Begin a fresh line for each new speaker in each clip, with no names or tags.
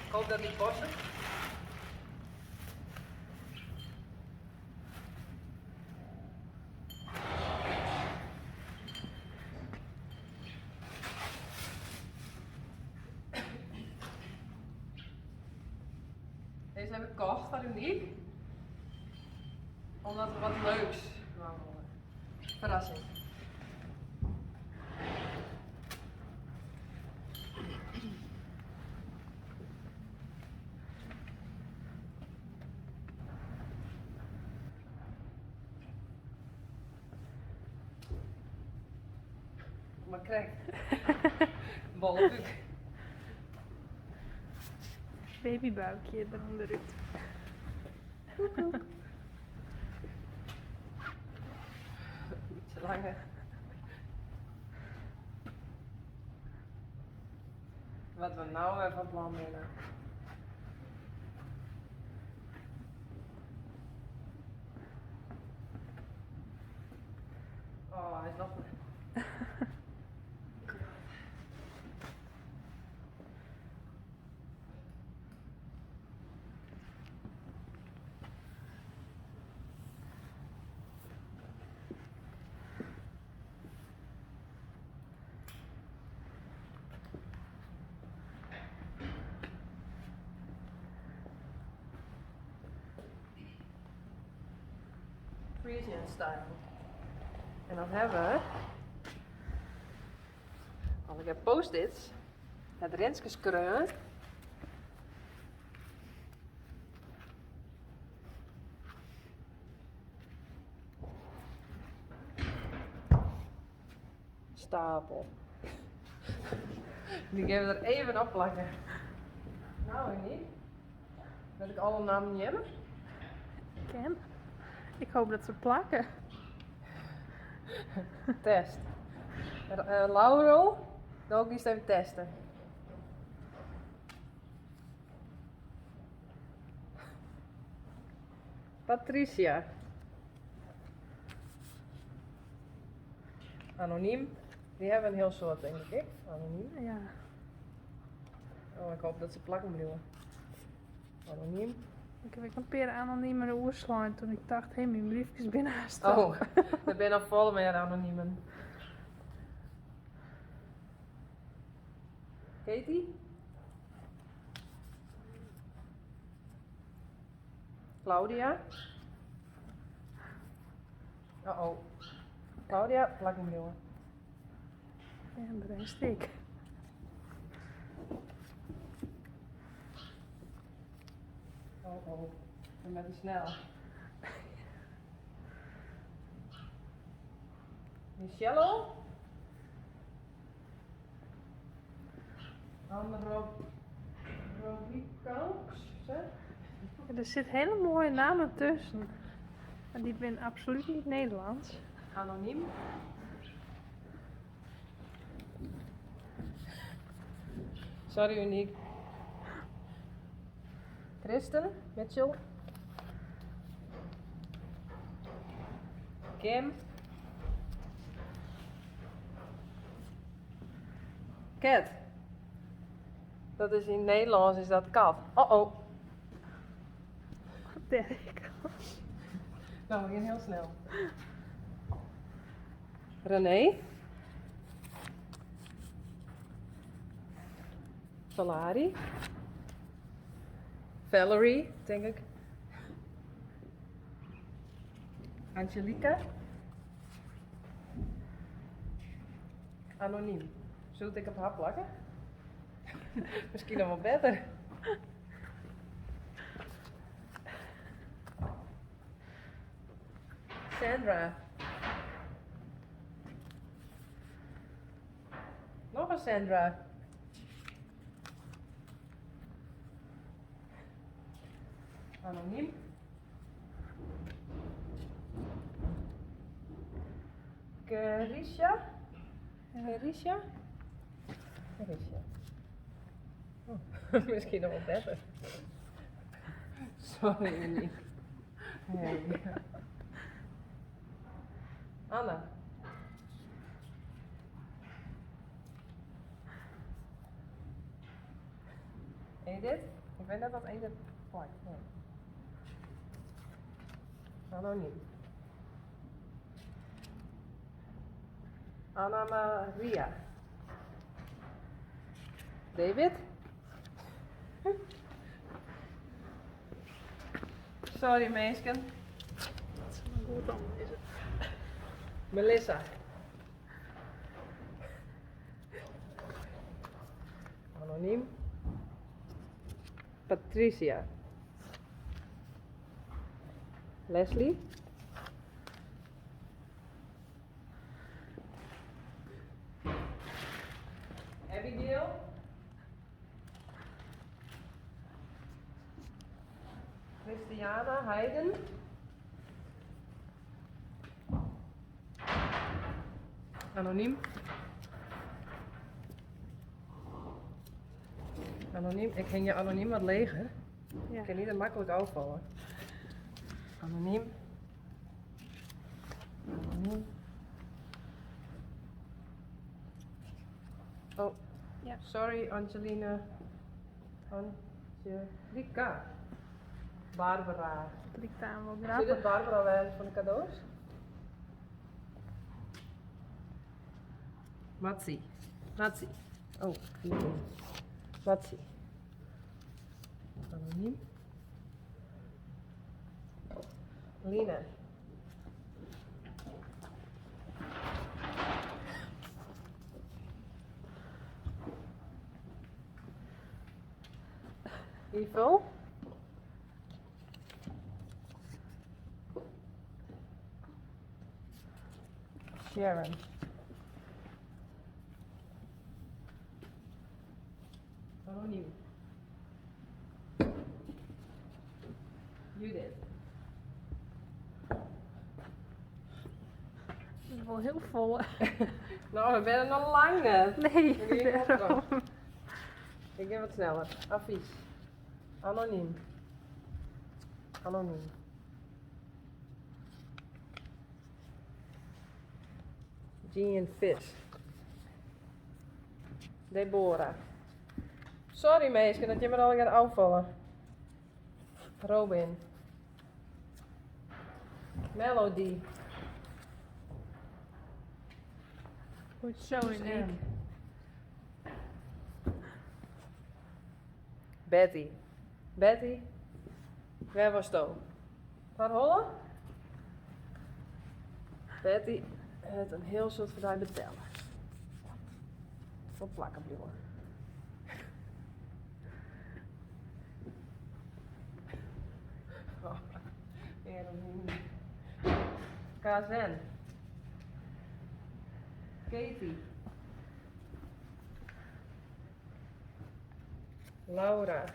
Ik hoop dat dy passe. Deze heb ik gekocht van Uniek. Omdat we wat leuks dwaan wolle. Verrassing. Maar krekt. Bolle búk.
Babybuikje erûnderút.
Bytsje langer. Wat we no wer fan plan binne. Oh, hy is noch. Frisian style. En dan hebben we allegear post-its. Het Renske skreaun. Stapel. Die gean we der even op plakken. Nou, Uniek. Wil ik alle nammen neame?
Ken. Ik hoop dat se plakke.
Test. Uh, Laurel, dan giest even testen. Patricia. Anonym. Die hebben een heel soad, denk ik. Anonym.
Ja.
Oh, ik hoop dat se plakken bliuwe. Anonym.
Ik ha ek in pear anonimen oerslein toen ik tocht, hé, myn briefkes binne hast
Oh,
op.
der binne noch folle mear anonimen. Katie? Claudia? Oh oh. Claudia, plakken bliuwe.
En de rest ik.
Oh oh, ik ben te snel. Michelle?
Der sit hele moaie nammen tusken. Mar dy binne absolút niet Nederlands.
Anonym. Sorry Uniek. Kristen, Mitchell. Kim. Cat. Dat is yn Nederlânsk is dat kat. Oh oh.
Derek.
Nou, we gaan heel snel. René. Valari. Valerie, denk ik. Angelica. Anoniem. Soe ik op har plakke? Miskien noch wol better. Sandra. Noch in Sandra. Anonym. Kerisha? Kerisha? Kerisha. Oh, miskien noch wol better. Sorry, Uniek. Nee. Anna. Edith? Ik wit net oft Edith plakt. Nee. Anonym. Anna Maria. David? Sorry minsken.
Dat sil mar goed dan is it.
Melissa. Anonym. Patricia. Leslie. Abigail. Christiana Heiden. Anonym. Anonym. Ik hingje anonym wat leger.
Ja.
Ik kin niet maklik ôffalle. Anonym. Anonym. Oh,
Ja.
sorry Angelina. Angelica. Barbara.
Dat liket aan wol
Sil
grappich.
it Barbara wêze fan de kado's? Matsie. Matsie. Oh, Matsie. Anonym. Lina. Ivo. Sharon. Anonym. Judith.
Dat is wol hiel folle.
No, we binne noch lang net.
Nee,
Ik gean
dêrom.
Ik gean wat sneller. Advys. Anonym. Anonym. Jean Vis. Deborah. Sorry minsken dat jimme allegear ôffalle. Robin. Melody.
Goed zo, Uniek.
Betty. Betty, wêr wasto? Foar holle? Betty hat in hiel soad foar dy betelle. Wol plakken bliuwe. Oh, KSN. Katie. Laura.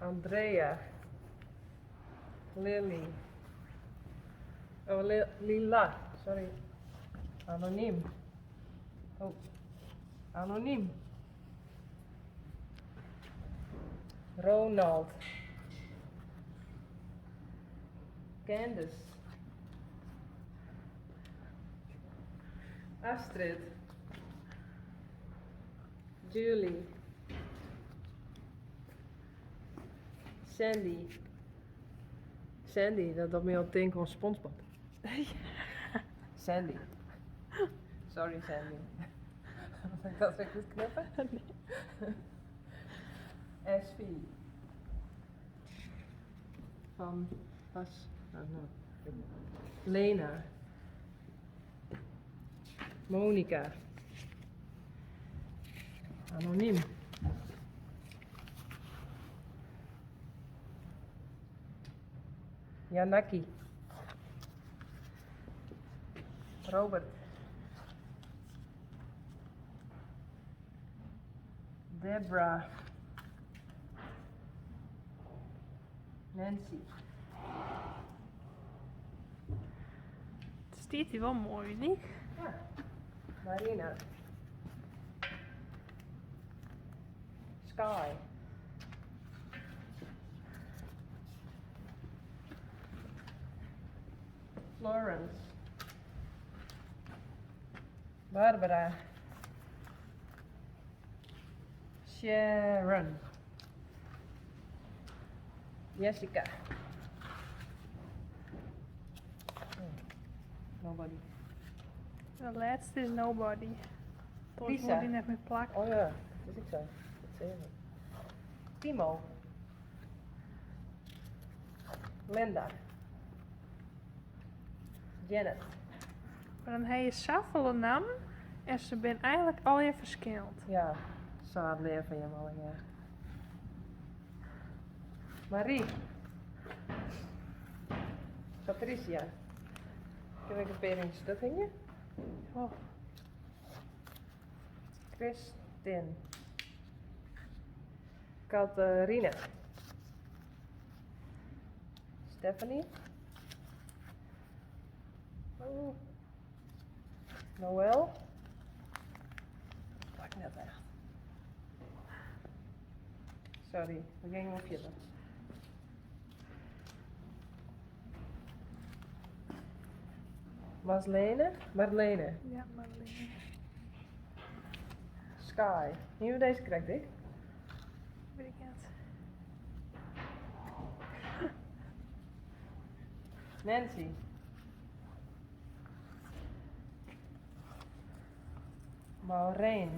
Andrea. Lily. Oh, Lila. Sorry. Anonym. Oh. Anonym. Ronald. Candice. Astrid. Julie. Sandy. Sandy, dat docht my al tinken oan SpongeBob. Sandy. Sorry Sandy. Moat ik dat ek útknippe? SV. Van was. Oh, no. Lena. Monica. Anonym. Janaki. Robert. Debra. Nancy.
It stiet hjir wol moai, Uniek.
Ja. Marina. Sky. Florence. Barbara. Sharon. Jessica. Oh, nobody.
De lêste is nobody. Oars
Lisa.
wol dy net mear plakke.
Oh ja, dat is ek sa. Dat sis ik. Timo. Linda. Janet.
Mar dan ha je safolle nammen en se binne eigenlik allegear ferskillend.
Ja, sa leaf fan jim allegear. Marie. Patricia. Kin ik in pear yn sturt hingje?
Oh.
Kristin. Catharina. Stephanie. Oh. Noël. Plakt net echt. Sorry, we gean gewoan fierder. Marlene? Marlene.
Ja, Marlene.
Sky. Hiene we dizze krekt ek?
Wit ik net.
Nancy. Maureen.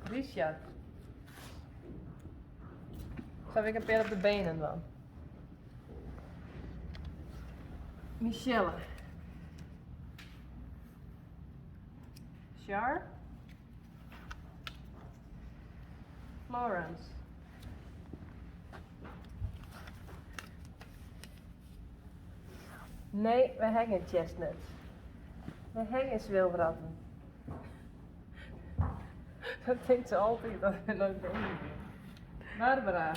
Richard. Sa ik in pear op de benen dan. Michelle. Char. Florence. Nee, we ha gjin chestnuts. We ha gjin swilwratten. Dat tinkt se altyd dat we nooit bezig binne. Barbara.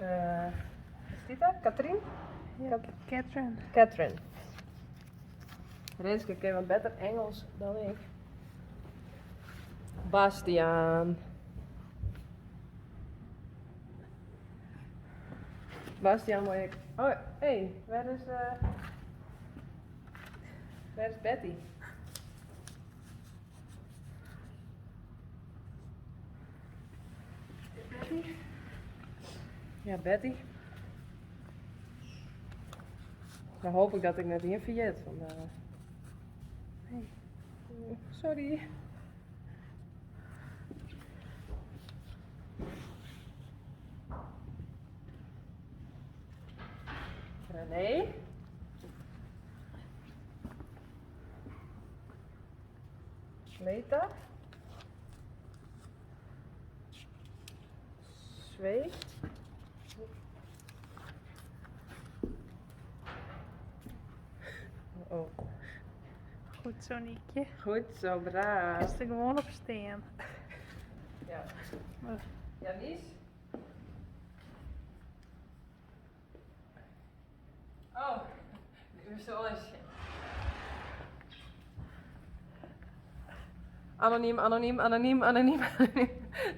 Uh, is dit dat? Katrien?
Ja, Catherine.
Catherine. Renske kin wat better Ingelsk dan ik. Bastiaan. Bastiaan mei ik. Oh, hé, wêr is, uh, wêr is Betty? Betty? Ja, Betty. Dan hoop ik dat ik net ien ferjit. Want, uh,
Nee.
Sorry. René. Leta. Swee. Oh.
Goed zo, Niekje.
Goed zo, braaf.
Kinst der gewoan op stean.
Ja.
Maar
Janice. Oh, we zullen eens. Anoniem, anoniem, anoniem, anoniem, anoniem.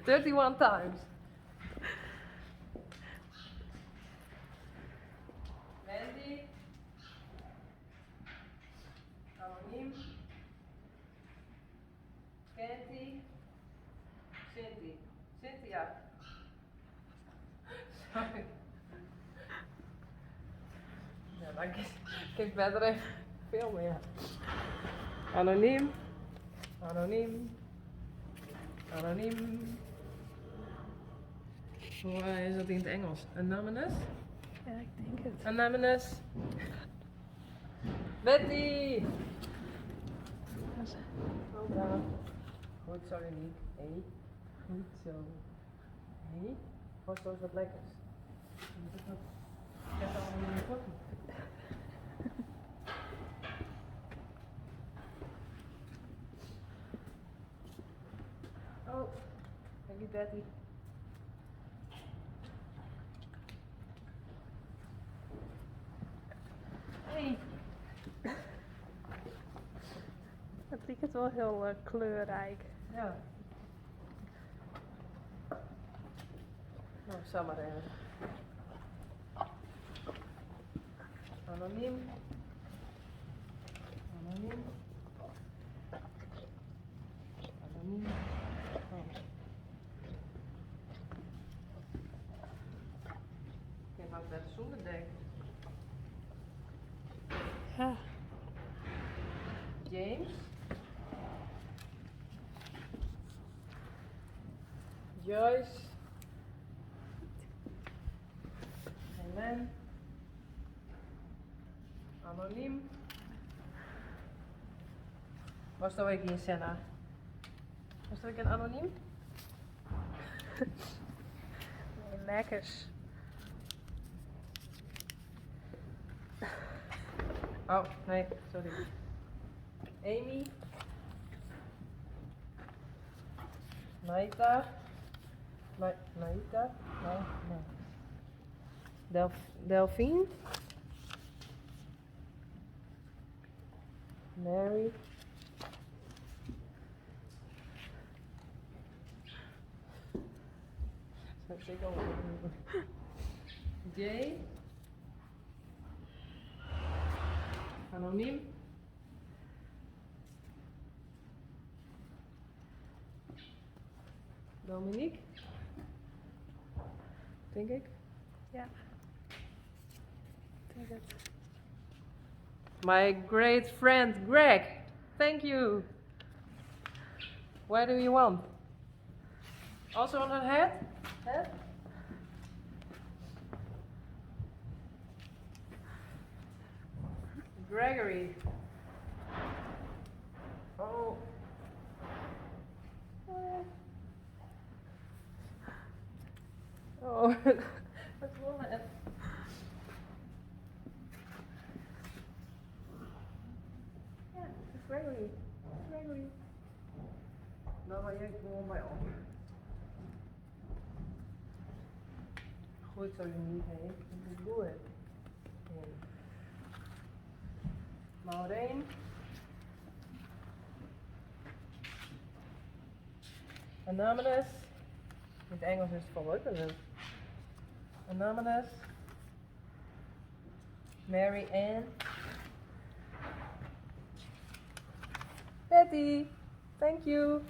31 times. Wendy. Anoniem. Candy. Cindy. Cynthia. Sorry. Ja, dan kin ik better even filmen, ja. Anoniem. Anoniem. Anoniem. Hoe is dat in het Engels? Anonymous?
Ja, ik denk het.
Anonymous. Betty!
Dat is-
Oh, braaf. Goed zo, Uniek. Hé. Goed zo. Hé. Was zo eens wat lekkers. Je moet ook wat- Ik heb al een koffie. Oh, dank je Betty. Hey.
Het lijkt wel heel kleurrijk.
Ja. Nou, zal maar even. Anoniem. Anoniem. better sûnder dek.
Ja.
James. Joyce. Helen. Anonym. Watsto ek gjin Senna? Watsto ek in anonym?
Nee, lekkers.
Oh, nee, sorry. Amy. Naita. Na Naita? Nee, nee. Delf Delphine. Mary. Jay. Anonym. Dominique. Tink ik.
Ja. Tink it.
My great friend Greg. Thank you. Where do you want? Also on her head? Head? Gregory. Oh. Oh, dat wol net. Ja, Gregory. Gregory. Dan wol ik gewoan by op. Goed zo, niet, hè? Dat is goed. Maureen. Anonymous. In het Engels is het voor ook wel leuk. Anonymous. Mary Ann. Betty, thank you.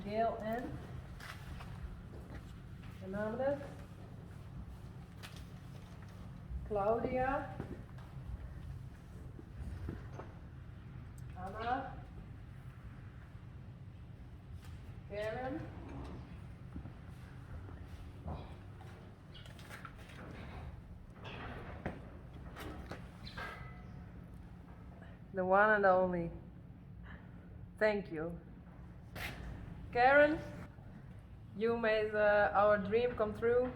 Gail Ann. Anonymous. Claudia. Anna. Karen. The one and only. Thank you. Karen, you made our dream come true.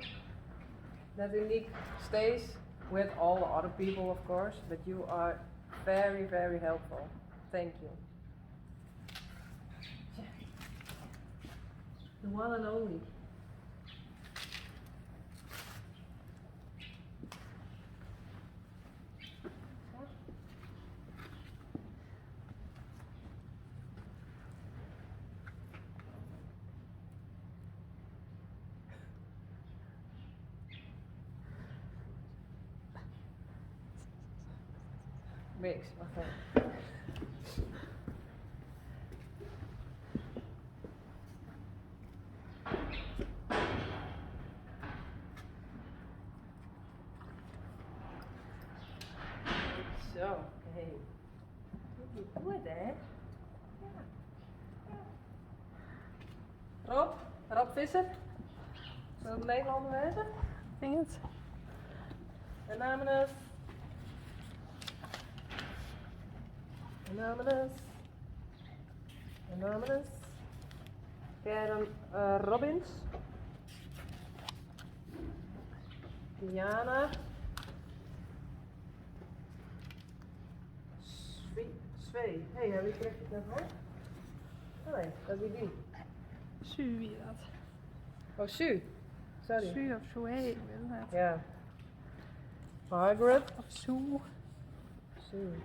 That Unique stays with all the other people, of course, but you are very, very helpful. Thank you. The one and only. Mix, wacht even. Zo, hey. Doet je goed, hè? Ja. Ja. Rob, Rob Visser. Zal het Nederlander wezen?
Tink it.
Anonymous. Anonymous. Anonymous. Karen Robbins. Diana. Swee. Hé, hey, heb ik het net hoor? Oh nee, dat is die.
Sue wie dat.
Oh, Sue. Sorry.
Sue of Sue, ik weet het net.
Ja. Margaret.
Of Sue.
Sue.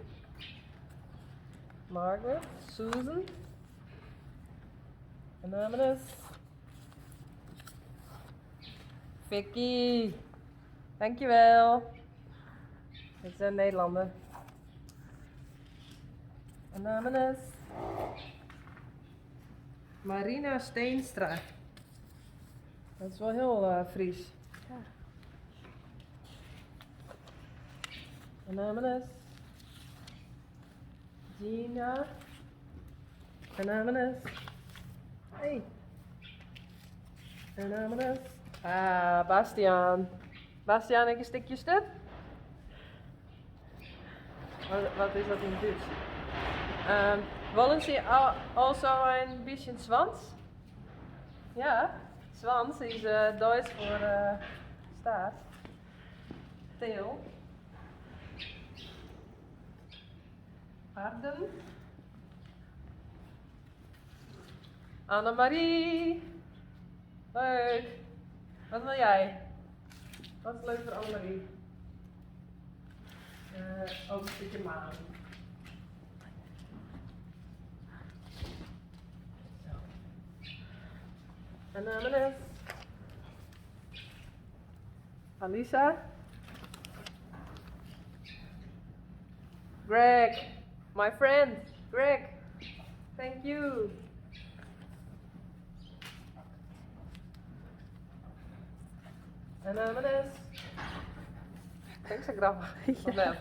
Margaret. Susan. Anonymous. Vicky. Dankjewel. Dit is een Nederlander. Anonymous. Marina Steenstra. Dat is wol hiel Frysk.
Ja.
Anonymous. Gina. Anonymous. Hey. Anonymous. Ah, Bastiaan. Bastiaan, ik in stikje sturt? Wat is dat yn it Dútsk? Wollen Sie also ein bisschen Schwanz? Ja, Schwanz is Duits voor staart. Tail. Arden. Annemarie. Leuk. Wat wil jij? Wat is leuk voor Annemarie? Ook een stukje maan. Zo. Anonymous. Alisa. Greg, my friend, Greg, thank you. Anonymous. Klinkt zo grappig. Of net?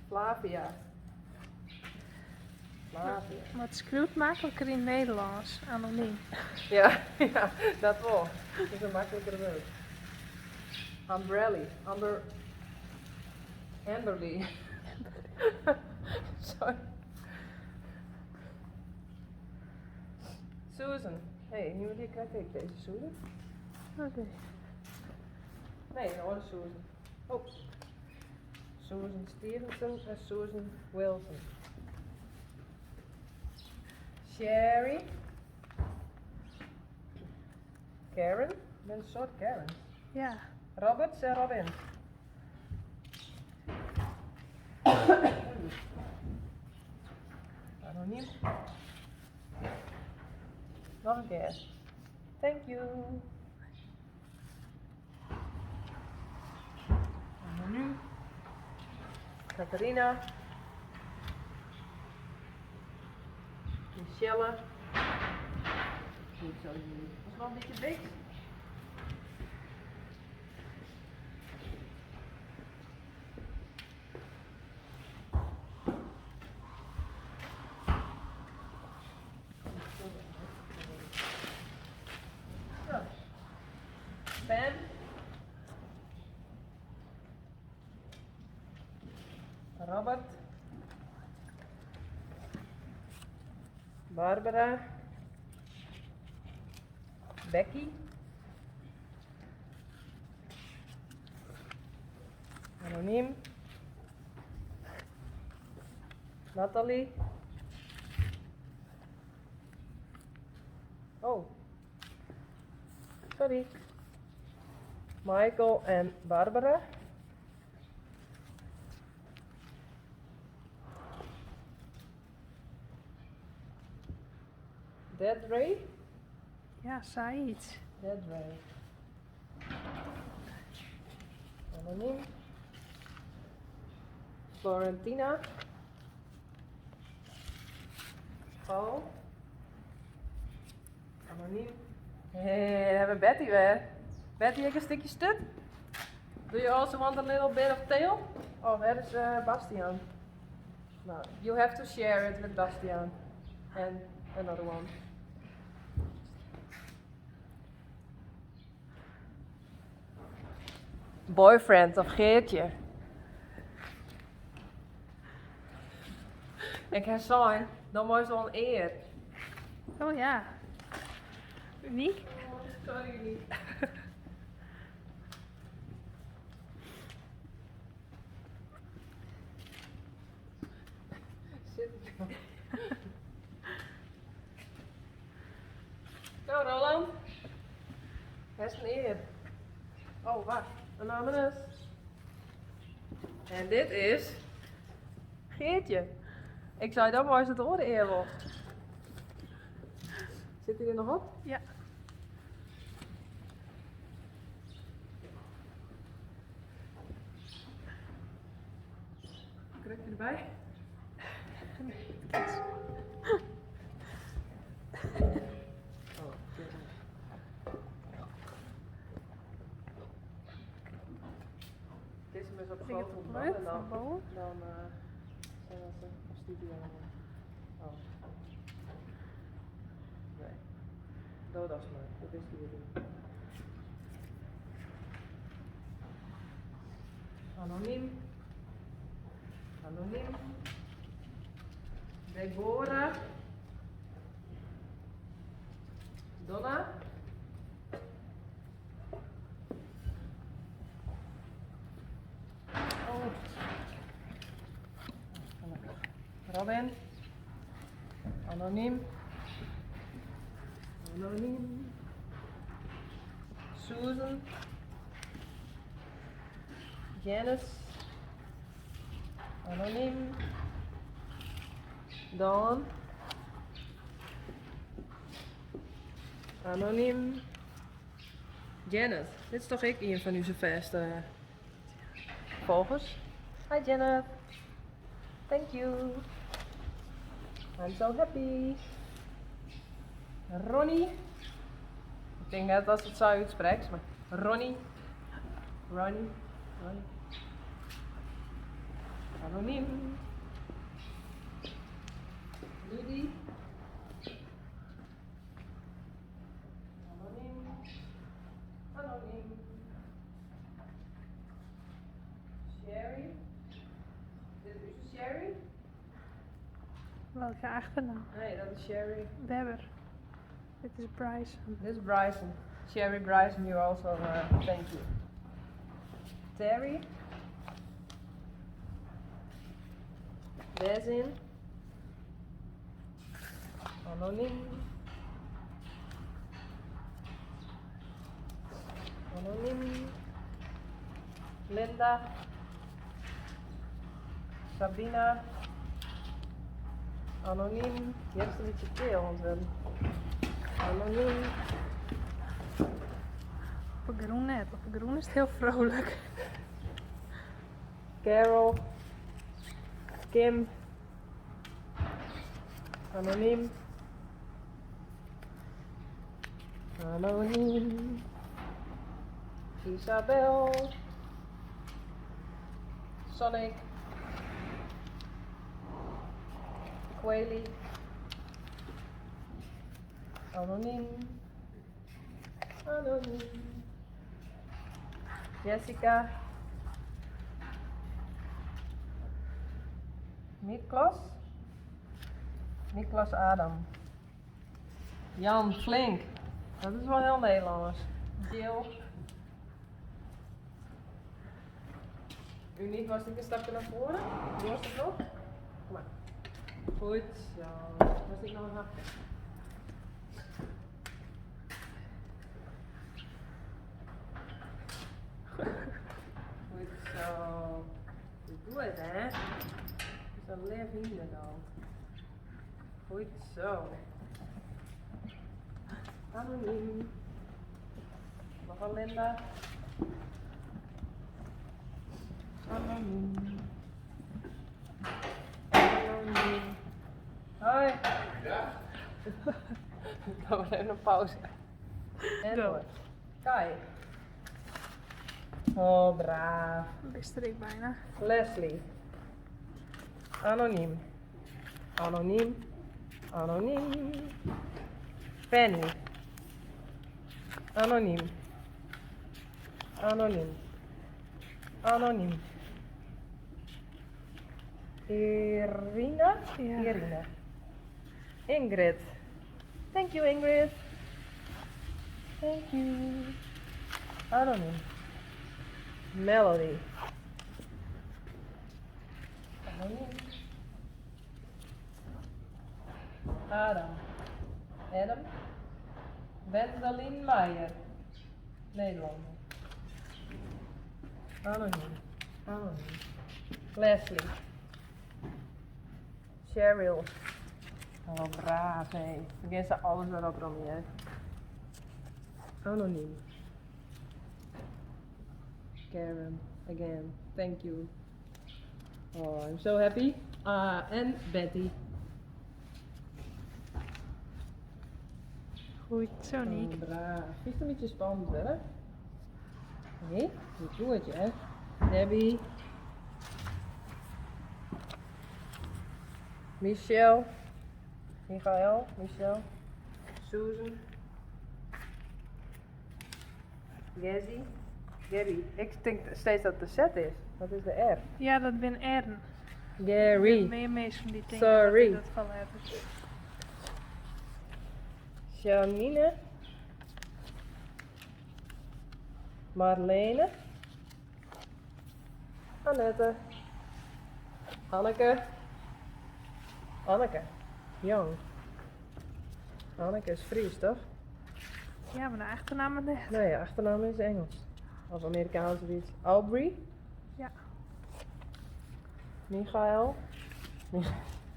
Flavia. Flavia.
Mar it skriuwt makliker yn it Nederlânsk, anonym.
Ja, ja, dat wol. Dat is in makliker wurd. Umbrelli. Amber. Amberly. Sorry. Susan. Hey, nu die krijg ik deze Susan.
Oké.
Nee, een andere Susan. Oeps. Susan Stevenson en Susan Wilson. Sherry. Karen. Ik ben een soort Karen.
Ja.
Roberts en Robin. Anoniem. Nog een keer. Thank you. Anoniem. Catharina. Michelle. Goed zo. Dat is wel een beetje dik. Zo. Pam. Robert. Barbara. Becky. Anoniem. Nathalie. Oh. Sorry. Michael en Barbara. Dead Ray?
Ja, sayts.
Dead Ray. Anoniem. Florentina. Paul. Anoniem. Hé, hey, daar hebben we Betty weer. Betty, ik een stukje stut? Do you also want a little bit of tail? Oh, dat is Bastiaan. Nou, you have to share it with Bastiaan. And another one. Boyfriend of Geertje. Ik heb zijn, dan moest wel een eer.
Oh ja. Uniek.
Oh, sorry, Uniek. Zit het nog? Nou, Roland. Best een eer. Oh, wacht. Anonymous. En dit is Geertje. Ik zou dat maar eens het oren eer wel. Zit hij er nog op?
Ja.
Krijg je erbij? By? Oh, Dit is op
Vind ik
grote
het
bal
leuk
en
van
dan,
boven?
dan zijn dat de studio. Oh. Nee. Doe dat maar. Dat is die weer. Anoniem. Anoniem. Deborah. Donna.
Oh,
Gelukkig. Robin. Anoniem. Anoniem. Susan. Janice. Anoniem. Dawn. Anoniem. Janet. Dit is toch ik een van onze vaste volgers. Hi Janet. Thank you. I'm so happy. Ronnie. Ik denk net als het zo uitspreekt, maar Ronnie. Ronnie. Ronnie. Anoniem. Rudy. Anoniem. Anoniem. Sherry. Dit is Sherry?
Welke achternaam?
Nee, dat is Sherry.
Webber. Dit is Bryson.
This is Bryson. Sherry Bryson, you also thank you. Terry. Bezin. Anoniem. Anoniem. Linda. Sabina. Anoniem. Je hebt een beetje keel, want we Anoniem.
Op het groen net. Op het groen is het heel vrolijk.
Carol. Kim. Anoniem. Anoniem. Isabel. Sonic. Quayle. Anoniem. Anoniem. Jessica. Miklas. Miklas Adam. Jan Flink. Dat is wel heel Nederlands. Jill. Uniek was ik een stapje naar voren. Doe was het nog? Kom maar. Goed zo. Was ik nog een hapje? Goed zo. Doe het, hè? Is een levende dan. Goed zo. Anoniem. Nog een Linda. Anoniem. Anoniem. Hoi.
Ja.
Dan maar even een pauze. En door. Kai. Oh, braaf.
Wist er ik bijna.
Leslie. Anoniem. Anoniem. Anoniem. Penny. Anoniem. Anoniem. Anoniem. Irina?
Ja.
Irina. Ingrid. Thank you, Ingrid. Thank you. Anoniem. Melody. Anoniem. Adam. Adam. Wendelin Meijer. Nederlander. Anoniem. Anoniem. Leslie. Cheryl. Oh, braaf, hé. Dan ze alles weer op, Romy, hè. Anoniem. Karen, again, thank you. Oh, I'm so happy. Ah, en Betty.
Goed zo, Niek.
Oh, braaf. Is het een beetje spannend, hè? Nee, niet goed, hè? Debbie. Michel. Michael, Michel. Susan. Gazzy. Gabby. Ik denk steeds dat het de Z is. Wat is de R?
Ja, dat ben Ern.
Gary.
Meer mensen die denken
Sorry.
dat dat van letters.
Janine. Marlene. Annette. Anneke. Anneke. Jong. Anneke is Fries, toch?
Ja, maar de achternaam net.
Nee, achternaam is Engels. Of Amerikaans of iets. Aubrey.
Ja.
Michael.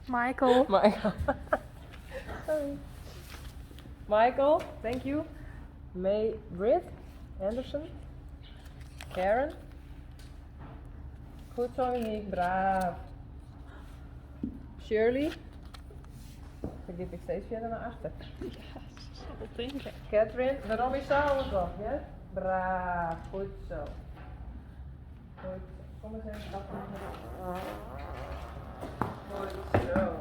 Michael.
Michael. Sorry. Michael, thank you. May Britt Anderson. Karen. Goed zo, Uniek. Braaf. Shirley. Dan ga ik steeds verder naar achter.
Ja, ze zal wel denken.
Catherine, waarom is alles op, ja? Braaf, goed zo. Goed zo. Kom eens even af. Goed zo.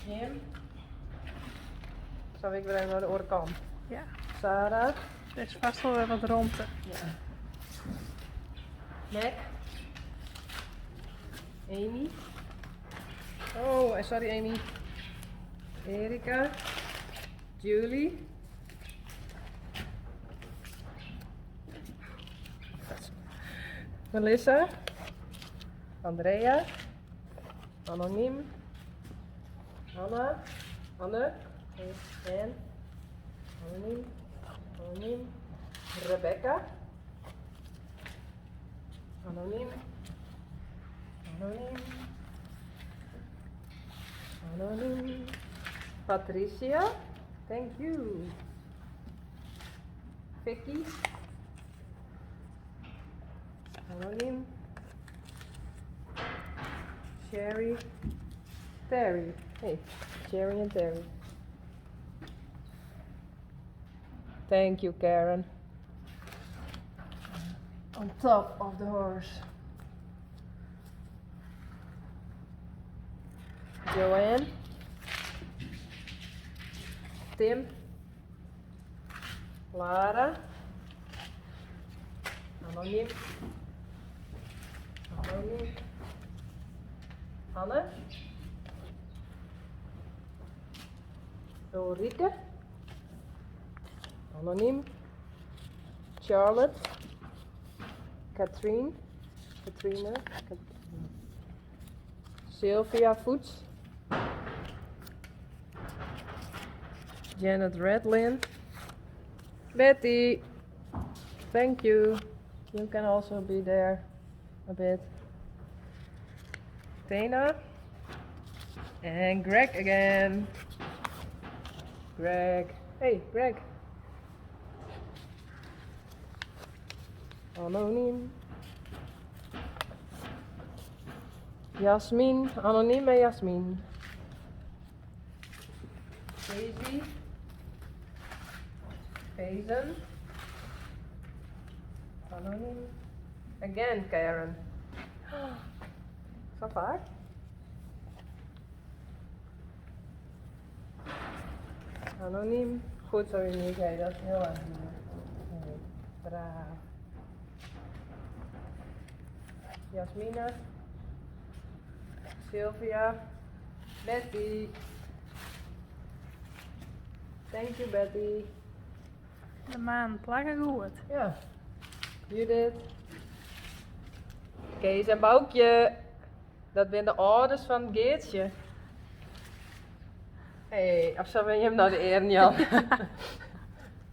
Jim. Zal ik weer even naar de andere kant?
Ja,
Sarah.
er is vast wel weer wat rondte.
Ja. Mac. Amy. Oh, eh, sorry Amy. Erika. Julie. Melissa. Andrea. Anoniem. Anna. Anne. En. Anoniem. Anoniem. Rebecca. Anoniem. Anoniem. Anoniem. Patricia. Thank you. Vicky. Anoniem. Sherry. Terry. Hey, Sherry and Terry. Thank you, Karen. On top of the horse. Joanne. Tim. Lara. Anoniem. Anoniem. Anne. Ulrike. Anoniem. Charlotte. Katrien. Katrine. Sylvia Voets. Janet Redlin. Betty. Thank you. You can also be there a bit. Dana. And Greg again. Greg. Hey, Greg. Anoniem. Jasmin. Anoniem en Jasmin. Daisy. Hazen. Anoniem. Again, Karen. Zo vaak? Anoniem. Goed zo, Unique. Dat is heel erg lief. Nee, braaf. Jasmina. Sylvia. Betty. Thank you, Betty.
De maan plakken goed.
Ja. Judith. Kees en Boukje. Dat zijn de ouders van Geertje. Hey, of zo ben je hem nou de eren, Jan?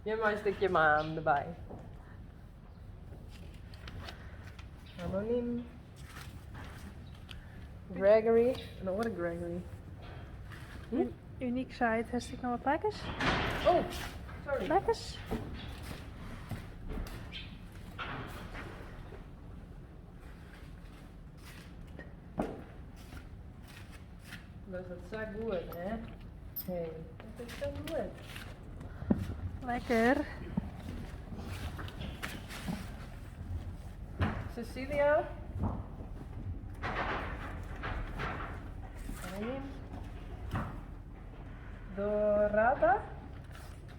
Je maar een stukje maan erbij. Anoniem. Gregory. Een andere Gregory.
Uniek site, heeft ik nog wat lekkers?
Oh, sorry.
Lekkers?
Docht it sa goed, hè? Hey, dat is sa goed.
Lekker.
Cecilia. Anoniem. Dorata.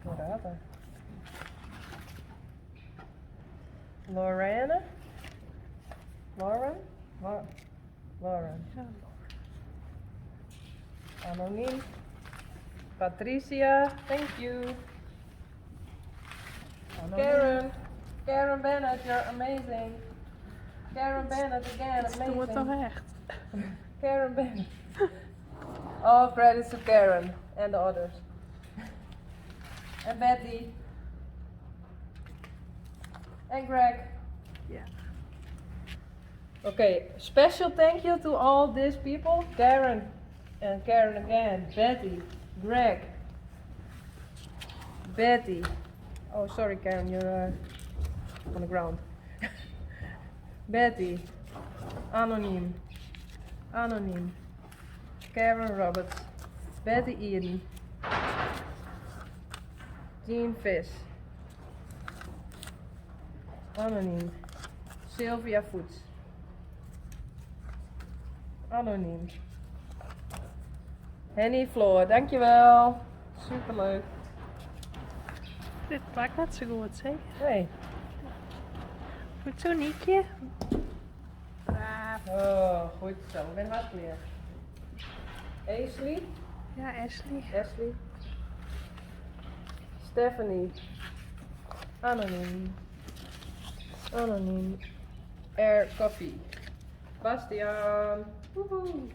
Dorata. Lorraine. Lauren? Lauren.
Ja.
Anoniem. Patricia, thank you. Karen. Karen Bennett, you're amazing. Karen Bennett again,
Het doet het
amazing.
toch echt.
Karen Bennett. All credits to Karen and the others. And Betty. And Greg.
Ja.
Okay, special thank you to all these people. Karen and Karen again, Betty, Greg, Betty. Oh, sorry, Karen, you're on the ground. Betty, Anoniem, Anoniem, Karen Roberts, Betty Eden, Jean Fish, Anoniem, Sylvia Voets. Anoniem. Henny Floor, dankjewel. Superleuk.
Dit plakt net zo goed, zeker.
Hey.
Goed zo, Niekje. Braaf.
Oh, goed zo. Ik ben hard weer. Ashley.
Ja, Ashley.
Ashley. Stephanie. Anoniem. Anoniem. Air Coffee. Bastiaan. Woehoe.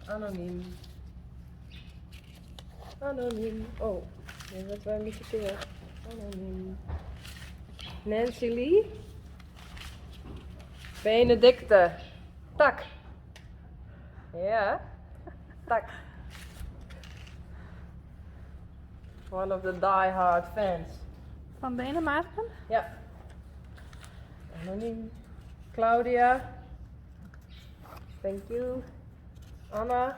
Anoniem. Anoniem. Oh, dit werd wel een beetje veel. Anoniem. Nancy Lee. Benedicte. Tak. Ja. Tak. One of the die-hard fans.
Van Denemarken.
Ja. Anoniem. Claudia. Thank you. Anna.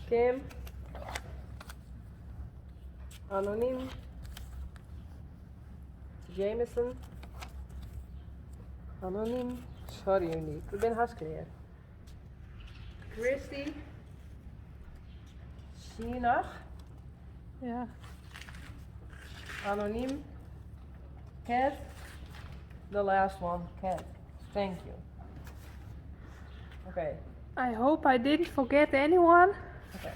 Kim. Anoniem. Jameson. Anoniem. Sorry, Uniek. Ik ben hartstikke Christy. Sinach.
Ja.
Anoniem. Cat. The last one, Cat. Thank you. Okay.
I hope I didn't forget anyone.
Okay.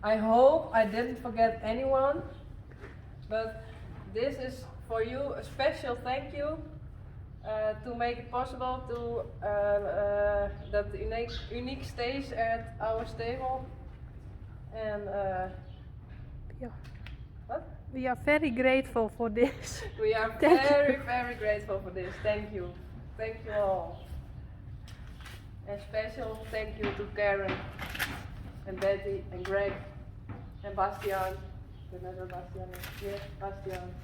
I hope I didn't forget anyone, but this is for you a special thank you to make it possible to that Uniek stays at our stable. And
Ja.
what?
We are very grateful for this.
We are
Thank you.
very, very grateful for this. Thank you. Thank you all. And special thank you to Karen and Betty and Greg and Bastian. Remember Bastian? Yes, Bastian.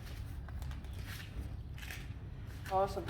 Awesome.